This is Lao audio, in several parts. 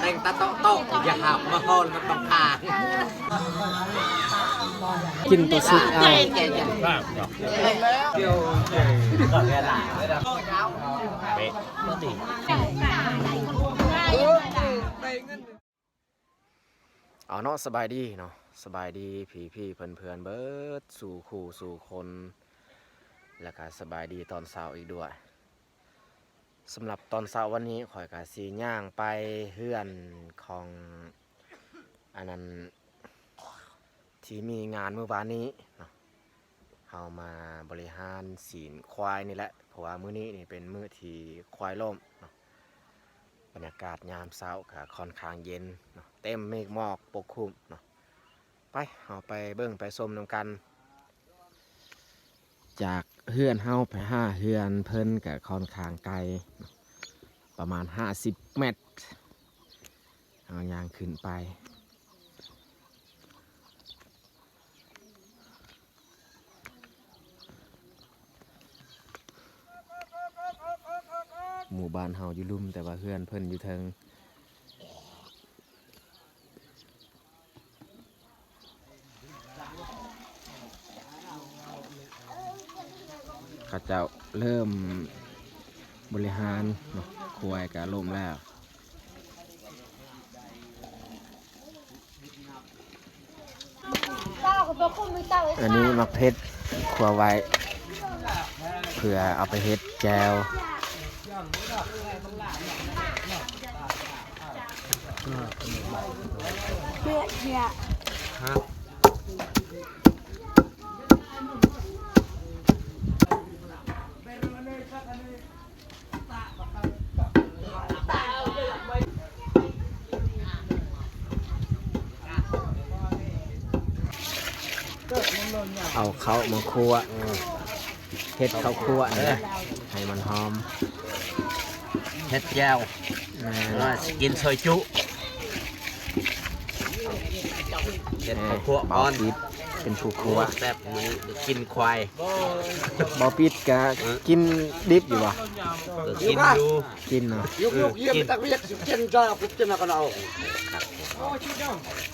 ແຕ່ງຕາໂຕະໂຕະ ຢ່າຫາບມາຮອນມັນຕ້ອງທາງ ກິນໂຕສຸກເອົາ. ເອົາເນາະ ສະບາຍດີເນາະ ສະບາຍດີພີ່ໆເພື່ອນໆເບິດສູ່ຄູ່ສູ່ຄົນ ແລ້ວກະສະບາຍດີຕອນເຊົ້າອີກດ້ວຍ. ສຳລັບຕອນເຊົ້າວັນນີ້ ຂ້ອຍກະຊິຍ່າງໄປເຮືອນຂອງ ອັນນັ້ນ ທີ່ມີງານມື້ວານນີ້ເນາະ ເຮົາມາບໍລິຫານຊີ້ນຄວາຍນີ້ແຫຼະ ເພາະວ່າມື້ນີ້ນີ້ເປັນມື້ທີ່ຄວາຍລົ້ມເນາະ. ບັນຍາກາດຍາມເຊົ້າກະຄ່ອນຂ້າງເຢັນເນາະ ເຕັມເມກໝອກປົກຄຸມເນາະ. ໄປ ເຮົາໄປເບິ່ງໄປຊົມນຳກັນ. ຈາກເຮືອນເຮົາໄປຫາເຮືອນເພິ່ນກະຄ່ອນຂ້າງໄກ ປະມານຫ້າສິບແມັດ ເຮົາຍ່າງຂຶ້ນໄປ. ໝູ່ບ້ານເຮົາຢູ່ລຸ່ມ ແຕ່ວ່າເຮືອນເພິ່ນຢູ່ເທິງ. ເຂົາເຈົ້າເລີ່ມບໍລິຫານເນາະ ຄວາຍກະລົ້ມແລ້ວ. ອັນນີ້ໝາກເຜັດຂົ້ວໄວ້ ເພື່ອເອົາໄປເຮັດແຈ່ວ. ເອົາເຂົ້າມາຂົ້ວ ເຮັດເຂົ້າຂົ້ວນີ້ແຫຼະ ໃຫ້ມັນຫອມ ເຮັດແຈ່ວ ແມ່ນ ແລ້ວຊິກິນຊອຍຈຸ ເຮັດເຂົ້າຂົ້ວກ່ອນ ເບົາປິດເປັນຜູ້ຂົ້ວ ແຊບ ມື້ນີ້ໄດ້ກິນຄວາຍ ເບົາປິດກະກິນດິບຢູ່ບໍ່? ກະກິນຢູ່ ກິນເນາະ ເອີ ກິນ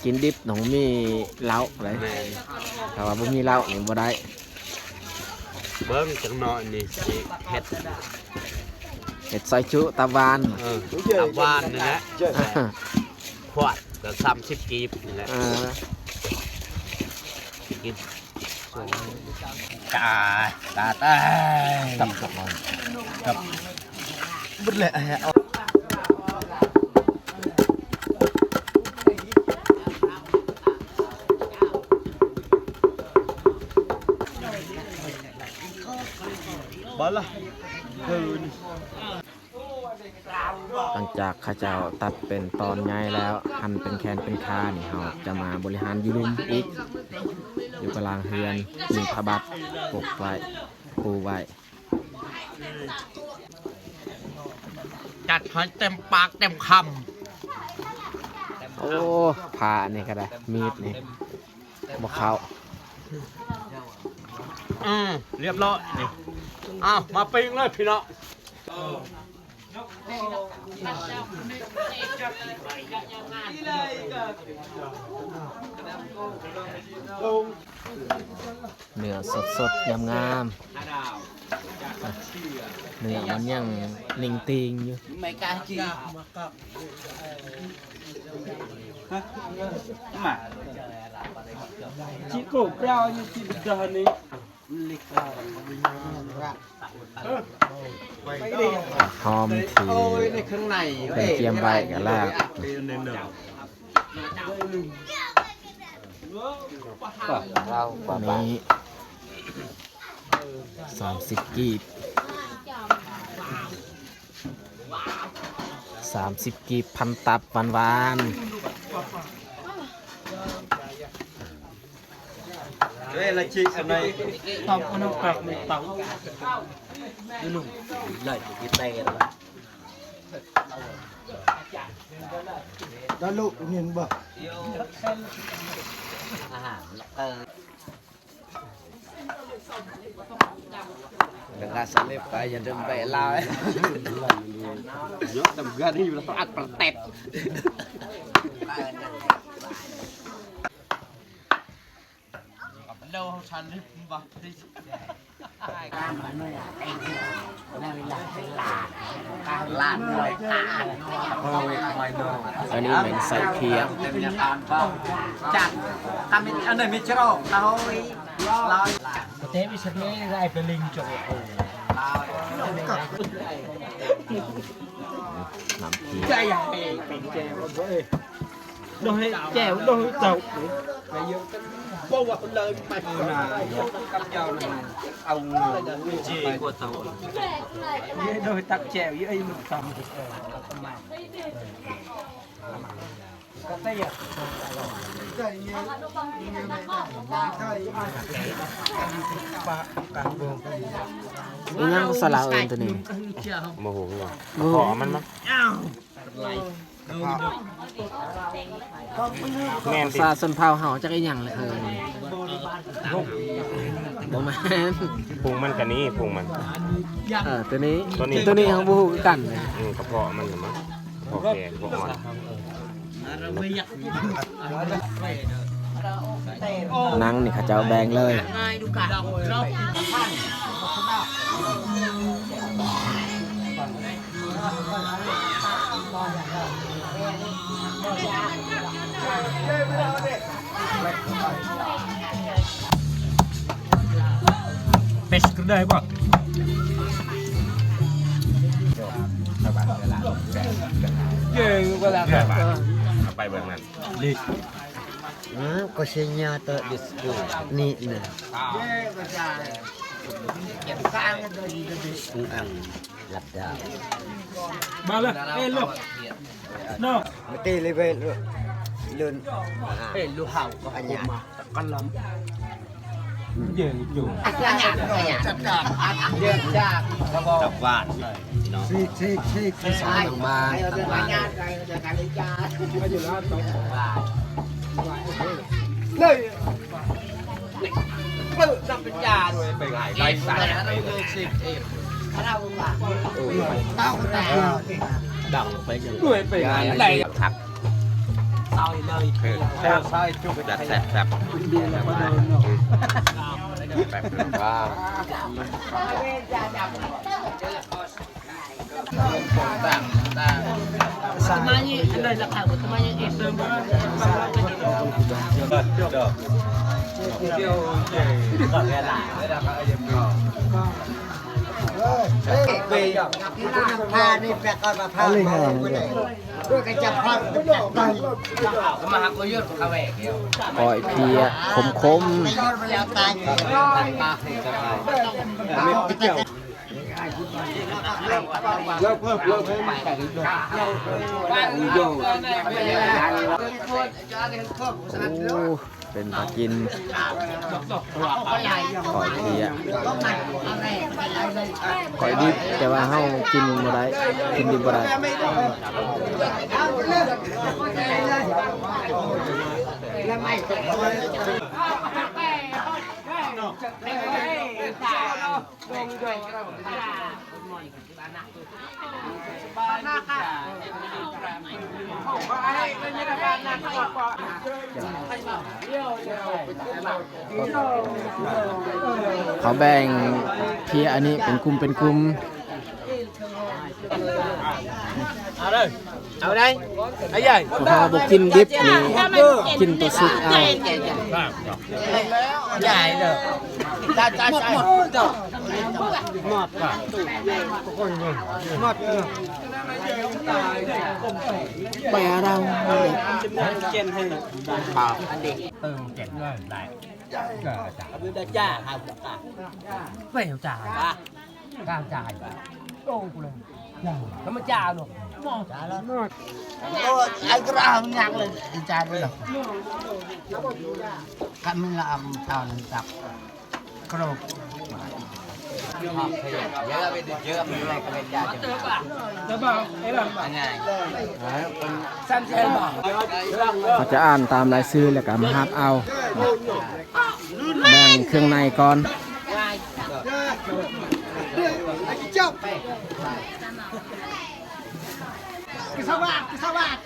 ກິນດິບຕ້ອງມີເຫຼົ້າເລີຍ ແມ່ນ ຖ້າວ່າບໍ່ມີເຫຼົ້ານີ້ບໍ່ໄດ້. ເບິ່ງຈັກໜ້ອຍນີ້ຊິເຮັດ ເຮັດຊອຍຈຸຕັບຫວານ ເອີ ຕັບຫວານນີ້ແຫຼະ ຂວດກະສາມສິບກີບນີ້ແຫຼະ ເອີ ກິນ ຕາຍ ຕາຍ ຕາຍ ຕຳສອງ ຕຳ ເບິດແຫຼະ ເອົາ ບໍ່ລະ ຄືນ ຫຼັງຈາກເຂົາເຈົ້າຕັດເປັນຕອນໃຫຍ່ແລ້ວ ຫັ່ນເປັນແຂນເປັນຂານີ້ ເຮົາຈະມາບໍລິຫານຢູ່ລຸ່ມອີກ ຢູ່ກະລາງເຮືອນ ມີຜ້າບັດປົກໄວ້ ປູໄວ້. ຈັດໃຫ້ເຕັມປາກເຕັມຄຳ. ໂອ້ ຜ້ານີ້ກະໄດ້ ມີດນີ້ບໍ່ເຂົ້າ. ອື ລຽບຮ້ອຍນີ້. ເອົາ ມາປີ້ງເລີຍພີ່ນ້ອງ. ເນື້ອສົດໆ ງາມໆ ເນື້ອມັນຍັງຕິງໆຢູ່. ຫອມທີ່ເພິ່ນກຽມໄວ້ກະລາບ ນີ້ ສາມສິບກີບ ສາມສິບກີບ ພັນຕັບຫວານໆ. ເອີ ລະຈິກອັນໃດ ຕອບອັນນັ້ນປາກມັນເຕົາ ຢູ່ໜຶ່ງ ໄລ່ໄປແຕ່ລະ ດາລຸເຫັນບໍ່? ອາຫານ ເອີ. Dengan salib aja dempet lah. Yo, tem gari bersoat pertet. Lo salib mbah. ອັນນີ້ແມ່ນໃສ່ເພຍ ໂດຍແຈ່ວ ໂດຍເຕົ້າ ບໍ່ວ່າເລີຍໄປນະ ກັບເຈົ້ານະ ເອົາເງິນຈີກວ່າເຕົ້າ ໂດຍຕັກແຈ່ວ ເອີຍ ມັນຕ້ອງ ອີຫຍັງສະຫຼະເອີ້ນໂຕນີ້ ບໍ່ຮູ້ຄືກັນ ບໍ່ຮູ້ ຂໍມັນມາ ແມ່ນ ພາສາຊົນເຜົ່າເຮົາຈັກອີຫຍັງລະເຮີ້ຍ ບໍ່ແມ່ນ ພຸງມັນກະນີ້ ພຸງມັນ ເອີ ໂຕນີ້ ໂຕນີ້ ໂຕນີ້ເຮົາບໍ່ຮູ້ຄືກັນ ອືມ ກະເພາະມັນນະ ກະເພາະແກ່ ກະເພາະອ່ອນ ໜັງນີ້ເຂົາເຈົ້າແບ່ງເລີຍ ເປັດກະໄດ້ບໍ່ ເອີ ເອົາໄປເບິ່ງນັ້ນ Ага, кошенята, диско. Не, не. М, м, лапда. Бала, э, ло. Но. Мати ле ве ло. Лун. Ага. Э, ло хау, ко. Аня. Калам. ເຢັນຢູ່ ຕັບຫວານເນາະ ຊີກໆ ຊອຍລົງມາ ຕັບຫວານ ເລີຍ ເປີດນ້ຳເປັນຢາດ້ວຍ ໄປໄລ່ໄລ່ໃສ່ ເອີ ດຳໄປ ດ້ວຍໄປໄລ່ໄລ່ ຄັກ ຊອຍເລີຍ ເອີ ຊອຍຈຸກ ແຊບໆ ແຊບ ກ້ອຍເພຍຂົມໆ. ໂອ້ ເປັນຕາກິນ ກ້ອຍເພຍ ກ້ອຍດິບ ແຕ່ວ່າເຮົາກິນບໍ່ໄດ້ ກິນດິບບໍ່ໄດ້. ເຂົາແບ່ງເພຍອັນນີ້ເປັນກຸ່ມເປັນກຸ່ມ. ເອົາເດີ ເອົາໄດ໋ ອາຍາຍ ພວກເຮົາບໍ່ກິນດິບນີ້ ກິນຕົວສຸກເອົາ. ຍາຍເດີ ມອດ ມອດ ມອດ ໄປເອົາເອົາເດີ ເຈັນໃຫ້ ເຕີມເຈັນເລີຍ ໄດ້ ເອົາໄປໄດ້ຈ້າ ຫາໄປເອົາຈ້າ. ກາງຈາຍໂຕກູເລີຍ ທຳມະຈາເນາະ ມອດ ໂອ້ຍ ໄອ້ກະລາມັນຍັກເລີຍ ຈາຍເລີຍ ກະມີລະອຳຕານຕັບ ໂຄຣກ ເຂົາຈະອ່ານຕາມລາຍຊື່ ແລ້ວກະມາຮັບເອົາ ແບ່ງເຄື່ອງໃນກ່ອນ. ສະຫວາດ ສະຫວາດ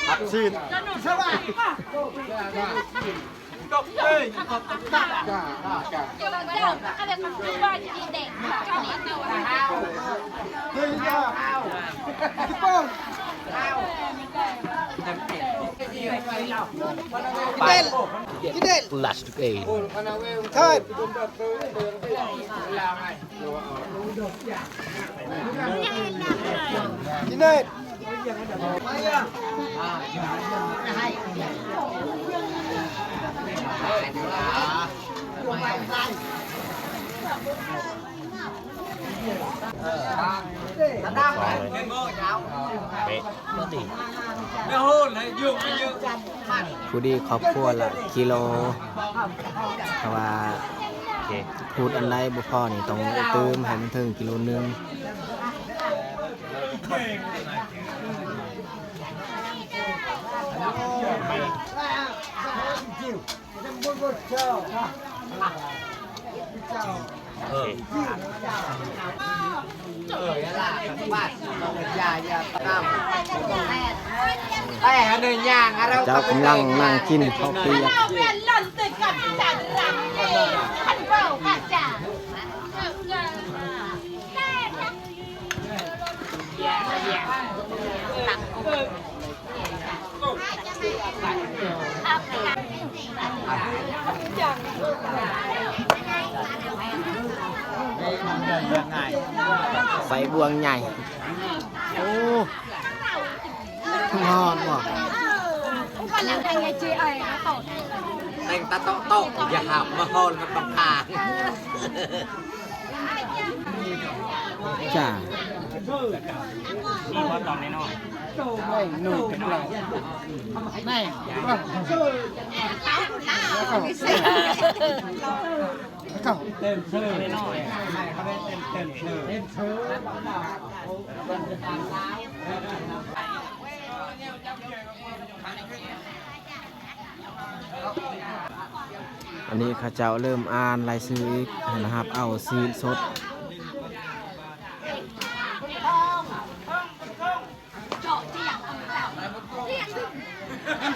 ຮັບຊີນ ສະຫວາດ. ຜູ້ດີຄອບຄົວລະກິໂລ ເພາະວ່າ ໂອເຄ ພູດອັນໃດບໍ່ພໍນີ້ຕ້ອງໄດ້ຕື່ມໃຫ້ມັນເຖິງກິໂລໜຶ່ງ. ເຈົ້າກຳລັງນັ່ງກິນເຂົ້າປຽກ. ໃສ່ບ່ວງໃຫຍ່ ໂອ້ ຮ້ອນບໍ່? ແຕ່ງຕາໂຕະໆ ຢ່າຫາມາຮ້ອນນຳບັກຄາ. ຈ້າ ມີບໍ່ຕອນນ້ອຍໆ? ໂອ້ຍ ໜູເປັນລາວ ແມ່ນ ເຈົ້າ ເຕັ້ນເຊີ ນ້ອຍໆ ເຕັ້ນເຊີ. ອັນນີ້ເຂົາເຈົ້າເລີ່ມອ່ານລາຍຊື່ອີກ ໃຫ້ມາຮັບເອົາຊີ້ນສົດ.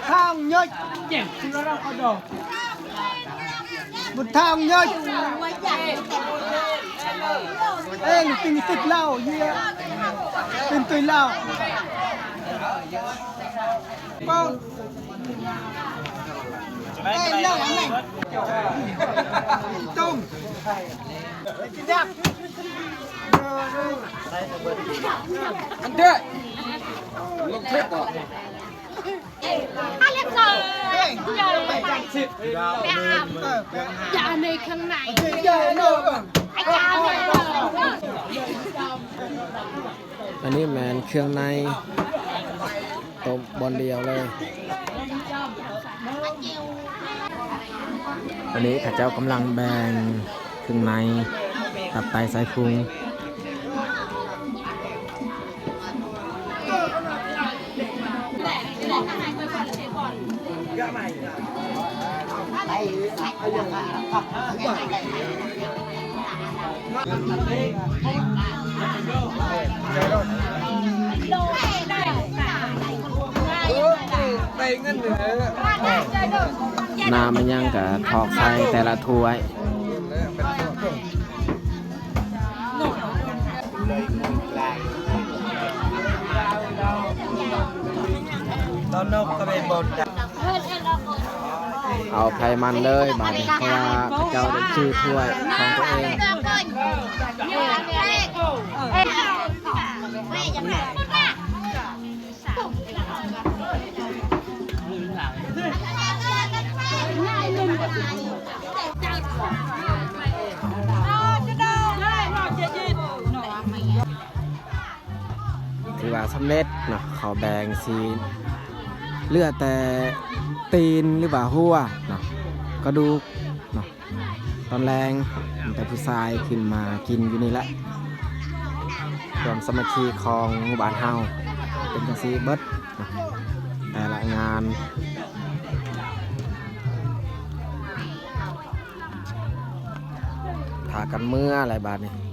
ທາງຍອດ ບຸດທາງຍອດ ເອັງຕິງຕິດເຫຼົ້າເຍຍ ເປັນຕຸ້ຍເຫຼົ້າ. ເປັນເຫຼົ້າອັນນັ້ນ ຕົ້ມ ອັນເດີ ລົງເທບບໍ່? ອັນນີ້ແມ່ນເຄື່ອງໃນ ຕົ້ມບ່ອນດຽວເລີຍ. ອັນນີ້ເຂົາເຈົ້າກຳລັງແບ່ງເຄື່ອງໃນ ຕັບ ໄຕ ໄສ້ພຸງ. ນ້ຳອີ່ຫຍັງກະຖອກໃສ່ແຕ່ລະຖ້ວຍ. ເອົາໃຜມັນເລີຍບາດນີ້ ເພາະວ່າເຂົາເຈົ້າໄດ້ຈື່ຖ້ວຍຂອງຕົວເອງ. ຖືວ່າສຳເລັດເນາະ ເຂົາແບ່ງຊີ້ນ ເຫຼືອແຕ່ຕີນ ຫຼືວ່າຫົວເນາະ ກະດູກເນາະ. ຕອນແລງມີແຕ່ຜູ້ຊາຍຂຶ້ນມາກິນຢູ່ນີ້ແຫຼະ. ຄວາມສາມັກຄີຂອງໝູ່ບ້ານເຮົາເປັນຈັ່ງຊີ້ເບິດ ແຕ່ລະງານ. ພາກັນເມືອແຫຼະບາດນີ້.